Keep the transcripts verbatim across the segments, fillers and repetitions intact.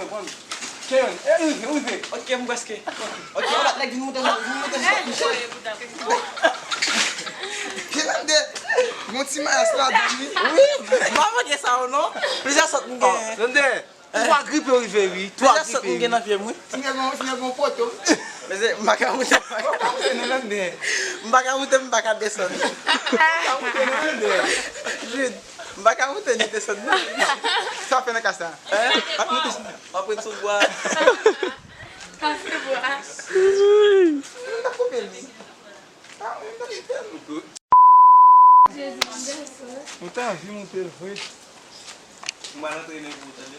mwen, pran. Keyon, e rive, rive. Ok, m prèske. Ok, yon lòt nèg vin moute sou, vin moute sou. Keyon de, yon ti mayas ladan li. Wi, m pa manke sa yo non. Plizyè sòt m genyen. Tande. Twa gripe rive wi. Twa gripe. Plizyè sòt m gen nan pye m wi. Ti nèg yon, ti nèg yon poto. Mezanmi, m pa ka moute. M pa ka moute nan lande. M pa ka moute, m pa ka desann. M pa ka moute nan lande. Jid, m pa ka moute ni desann non. Sa fè nan ka sa. Hein? Pa moute. M ap pran sou bwa. Pase bwa. M ta koupe li. Ah, m ta koupe li. Ou ta anvi moute l vre. M pral antrene pou ou tande.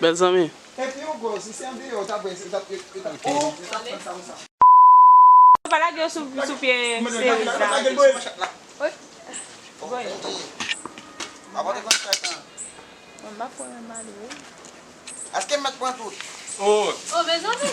Bèl zanmi. Epi yon gwo, si se andeyò, ou ta pran, ou ta, ou ta, ou ta pran sa konsa. Pa lage yo sou, sou pye seriz la. Wi. Bon. Mwen pa konnen mal wi. Èske m mèt pran tout? Oh. Oh, mezanmi.